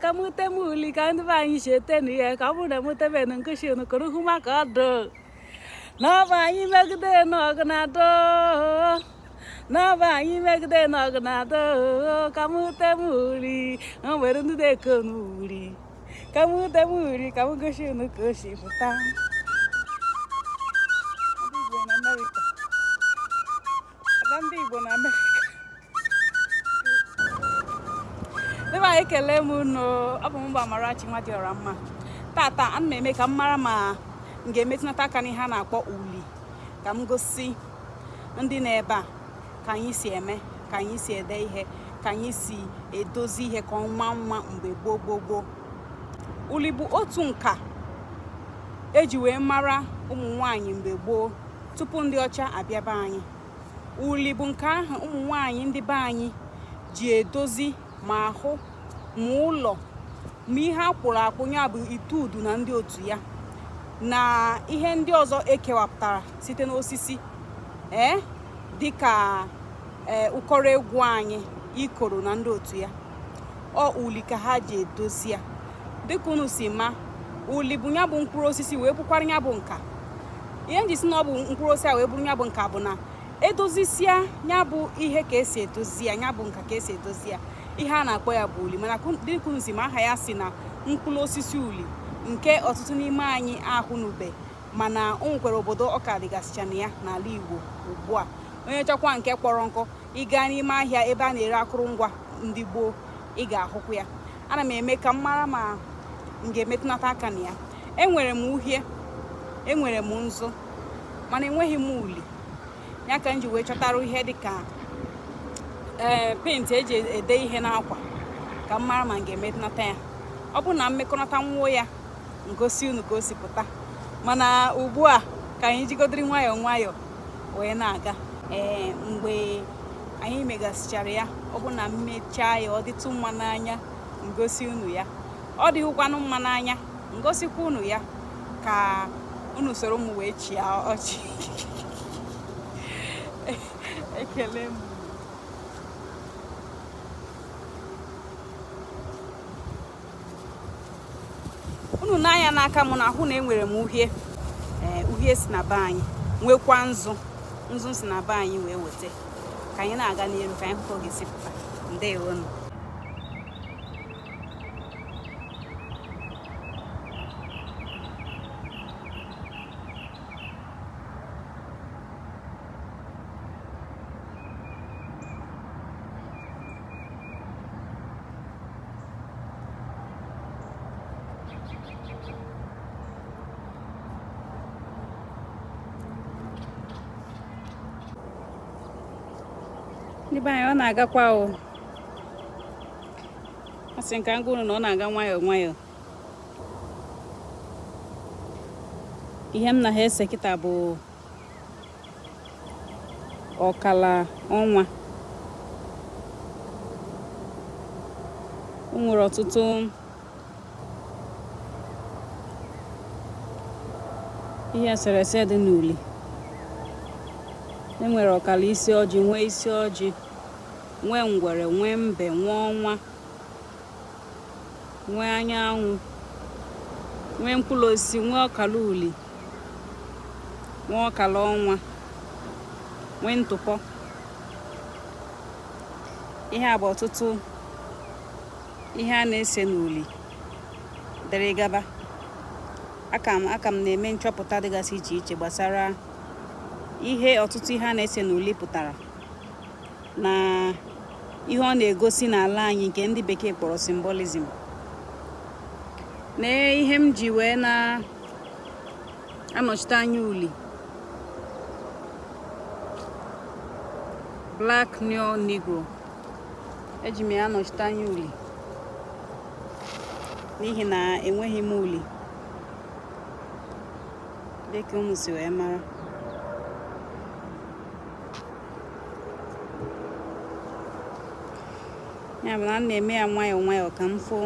Ka m teme uli ka ndị be anyị si etenu ya, ka ọ bụrụ na m tebenu nkushi unu kụrụ hụ maka ọdụ n'ọba anyị megide n'ọgụ na adọ, n'ọba anyị megide n'ọgụ na adọ. Ka m teme uli, o nwere ndị na-eko n'uri. Ka m teme uli, ka m gosi unu ka o si pụta. Ndị Igbo na Amerịka. Ada ndị Igbo na Amerịka. Ebe anyị ekele m unu. Ọ bụ m bụ Amarachi Nwadịọramma. Tata ana m eme ka m mara ma m ga-emetụnata aka n'ihe a na-akpọ uli, ka m gosi ndị nọ ebe a ka anyị si eme, ka anyị si ede ihe, ka anyị si edozi ihe ka ọ maa mma mgbe gboo gboo gboo. Uli bụ otu nka eji wee mara ụmụ nwanyị mgbe gboo tupu ndị ọcha abịa be anyị. Uli bụ nke ahụ ụmụ nwanyị ndị be anyị ji edozi ma ahụ ma ụlọ ma ihe a kpụrụ akpụ, ya bụ ite udu na ndị otu ya na ihe ndị ọzọ ekewapụtara site n'osisi, dịka ụkọrọ egwu anyị, ikoro na ndị otu ya. Ọ uli ka ha ji edozi ya. Dịka unu si ma, uli bụ ya bụ mkpụrụ osisi wee bụkwara ya bụ nka. Ihe m ji sị na ọ bụ mkpụrụ osisi a wee bụrụ ya bụ nka bụ na edozisia ya bụ ihe ka esi edozi ya, ya bụ nka ka esi edozi ya. Ihe a na-akpọ ya bụ uli, mana dịka unu si ma, aha ya si na mkpụrụ osisi uli nke ọtụtụ n'ime anyị ahụnube, mana o nwekwara obodo ọka dịgasịcha na ya n'ala Igbo ugbu a. Onye chọkwa nke kpọrọ nkụ, ị gaa n'ime ahịa ebe a na-ere akụrụngwa ndị gboo, ị ga-ahụkwa ya. Ana m eme ka m mara ma m ga-emetụnata aka na ya. Enwere m uhie, enwere m nzu, mana enweghị m uli. Ya ka m ji wee chọtara ihe dịka paint eji ede ihe n'akwa, ka m mara ma m ga-emetụnata ya. Ọ bụrụ na m mekọnata nwuo ya, ngosi unu ka o si pụta. Mana ugbu a, ka anyị jigodiri nwayọọ nwayọọ wee na-aga. Ee, mgbe anyị megasịchara ya, ọ bụ na m mechaa ya, ọ dịtụ mma n'anya, ngosi unu ya. Ọ dịghịkwanụ mma n'anya, ngosikwa unu ya ka unu soro m wee chịa ọchị. Ekele m unu n'anya. N'aka m na-ahụ na enwere m uhie. Ee, uhie si na be anyị, nwekwa nzu. Nzu si na be anyị wee weta. Ka anyị na-aga n'iru, ka anyị hụ ka ọ ga-esi pụta. Ndewonu. Ndị be anyị, ọ na-agakwa o. A sị nka ngwa unu na ọ na-aga nwayọọ nwayọọ. Ihe m na ha ese kịta bụ ọkala ọnwa. O nwere ọtụtụ ihe eserese dị n'uli. E nwere ọkala isi ọjị, nwee isi ọjị, nwee ngwere, nwee mbe, nwee ọnwa, nwee anyanwụ, nwee mkpụrụ osisi, nwee ọkala uli, nwee ọkala ọnwa, nwee ntụpọ. Ihe a bụ ọtụtụ ihe a na-ese n'uli dịrị gaba. Aka m na-eme nchọpụta dịgasị iche iche gbasara ihe ọtụtụ ihe a na-ese n'uli pụtara na ihe ọ na-egosi n'ala anyị, nke ndị bekee kpọrọ symbolism. Na ihe m ji wee na-anọchite anya uli, Black Neo Negro, eji m ya anọchite anya uli n'ihi na enweghị m uli, dịka unu si wee mara. Ya bụ na m na-eme ya nwayọọ nwayọọ ka m fụ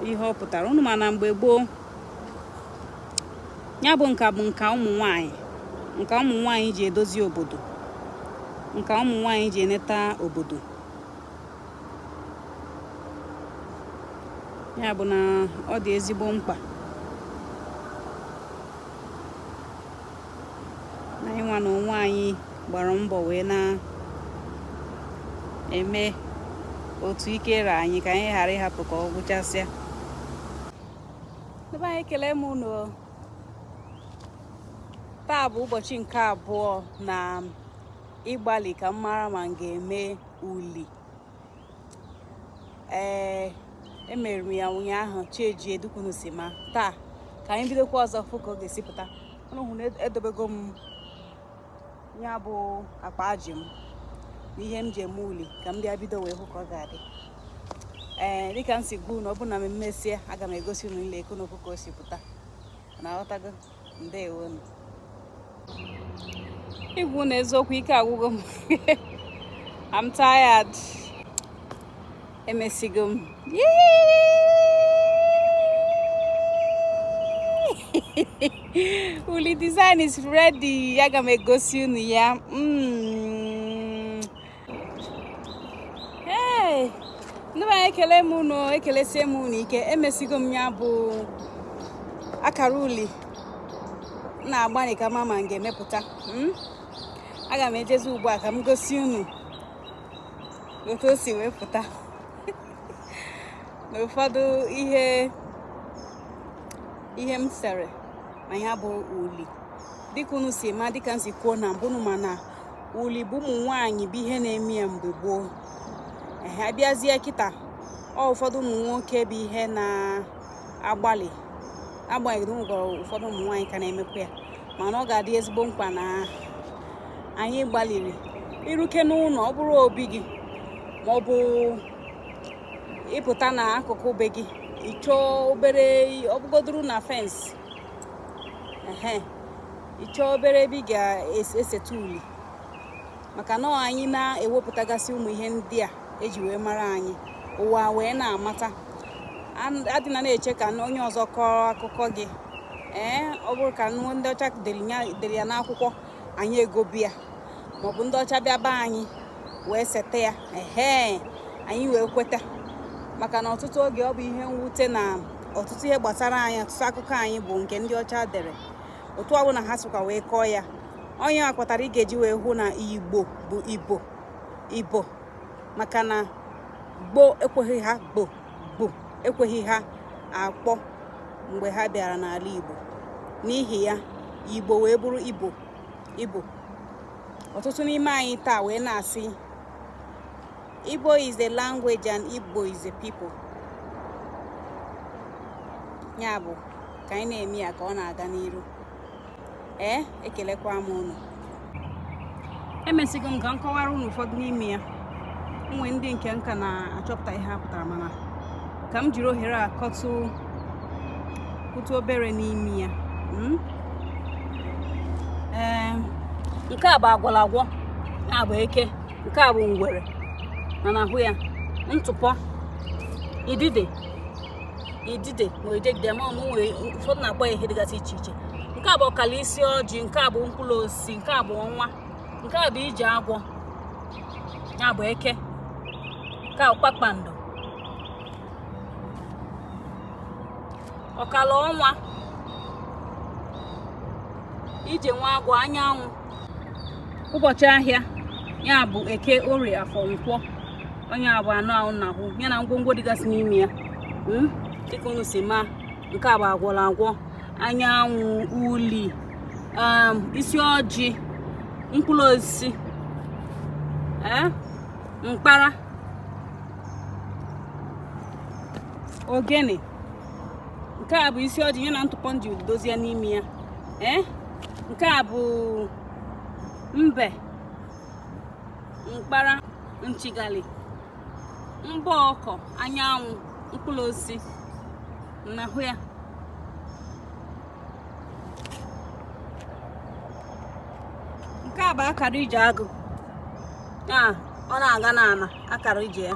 ihe ọ pụtara. Unu ma na mgbe gboo, ya bụ nka bụ nka ụmụ nwanyị, nka ụmụ nwanyị ji edozi obodo, nka ụmụ nwanyị ji eneta obodo. Ya bụ na ọ dị ezigbo mkpa na anyị nwa na onwe anyị gbara mbọ wee na-eme otu ike ra anyị ka anyị ghara ịhapụ ka ọ gwụchasịa. Ndị be anyị, ekele m unu. Taa bụ ụbọchị nke abụọ na ịgbalị ka m mara ma m ga-eme uli. Ee, emere m ya ụnyaahụ, chi ejie dịka unu si ma. Taa ka anyị bidokwa ọzọ, fụ ka ọ ga-esi pụta. Unu hụ na edobego m ya bụ akpa ajị m na ihe m ji eme uli ka m bịa bido wee hụ ka ọ ga-adị. Ee, dịka m si gwa unu, ọ bụ na m emesịa, aga m egosi unu niile ka unu hụ ka o si pụta. Na aghọtago? Ndewonu. Ịgwa unu eziokwu, ike agwụgo m. I'm tired. Emesigo m. Uli design is ready. Aga m egosi unu ya. Hey! Ndị be anyị, ekele m unu, ekelesie m unu ike. Emesigo m ya bụ akara uli na-agbanị ka mama m ga-emepụta. Aga m ejezi ugbu a ka m gosi unu otu o si wee pụta na ụfọdụ ihe ihe m sere na ya bụ uli. Dịka unu si ma, dịka m si kwuo na mbụ, unu ma na uli bụ ụmụ nwaanyị bụ ihe na-eme ya mgbe gboo. Ehe, abịazie kịta, ọ ụfọdụ ụmụ nwoke bụ ihe na-agbalị, agbanyeghị na o nwekwara ụfọdụ ụmụ nwaanyị ka na-emekwa ya, mana ọ ga-adị ezigbo mkpa na anyị gbalịrị iruke n'ụlọ, ọ bụrụ obi gị ma ọ bụ ịpụta n'akụkụ be gị, ịchọọ obere, ọ bụgoduru na fence, ehe, ịchọọ obere ebe ị ga-eseta uli, maka na anyị na-ewepụtagasị ụmụ ihe ndị a eji wee mara anyị, ụwa wee na-amata. Adịna na-eche ka onye ọzọ kọrọ akụkọ gị. Ee, ọ bụrụ ka ndị ọcha dere ya n'akwụkwọ, anyị egobi ya, maọbụ ndị ọcha bịa be anyị wee seta ya, ehe, anyị wee kweta. Maka na ọtụtụ oge, ọ bụ ihe mwute na ọtụtụ ihe gbasara anyị, ọtụtụ akụkọ anyị bụ nke ndị ọcha dere, otu ọbụla ha sịkwa wee kọọ ya. Onye a kpatara ị ga-eji wee hụ na Igbo bụ Ibo Ibo, maka na gboo ekweghị ha, gboo gboo ekweghị ha akpọ mgbe ha bịara n'ala Igbo. N'ihi ya, Igbo wee bụrụ Ibo Ibo. Ọtụtụ n'ime anyị taa wee na-asị, "Igbo is a language and Igbo is a people." Ya bụ ka anyị na-eme ya ka ọ na-aga n'iru. Ee, ekelekwa m unu. Emesigo m ka m kọwara unu ụfọdụ n'ime ya. Nwe ndị nke nka na-achọpụta ihe ha pụtara, mana ka m jiri ohere a kọtụ kwụtụ obere n'ime ya. Ee, nke a bụ agwọlagwọ, ya bụ eke. Nke a bụ ngwere na ahụ ya ntụpọ idide, idide ma ijegide ma ọmụ nwere ụfọdụ na-akpọ ya ihe dịgasị iche iche. Nke a bụ ọkala isi ọjị. Nke a bụ mkpụrụ osisi. Nke a bụ ọnwa. Nke a bụ ije agwọ, ya bụ eke. Nke a bụ kpakpando, ọkala ọnwa, ije nwa agwọ, anyanwụ, ụbọchị ahịa, ya bụ eke, orie, afọ, nkwọ. Onye a bụ anụ ahụ na ahụ ya na ngwongwo dịgasị n'ime ya. Dịka unu si ma, nke a bụ agwọrọ agwọ, anyanwụ, uli, isi ọjị, mkpụrụ osisi, ee, mkpara, ogene. Nke a bụ isi ọjị ya na ntụpọ nji dozie n'ime ya. Ee, nke a bụ mbe, mkpara, nchigali, mbọ ọkọ, anyanwụ, mkpụrụ osisi na ahụ ya. Nke a bụ akara ije agụ, ya ọ na-aga n'ala, akara ije ya.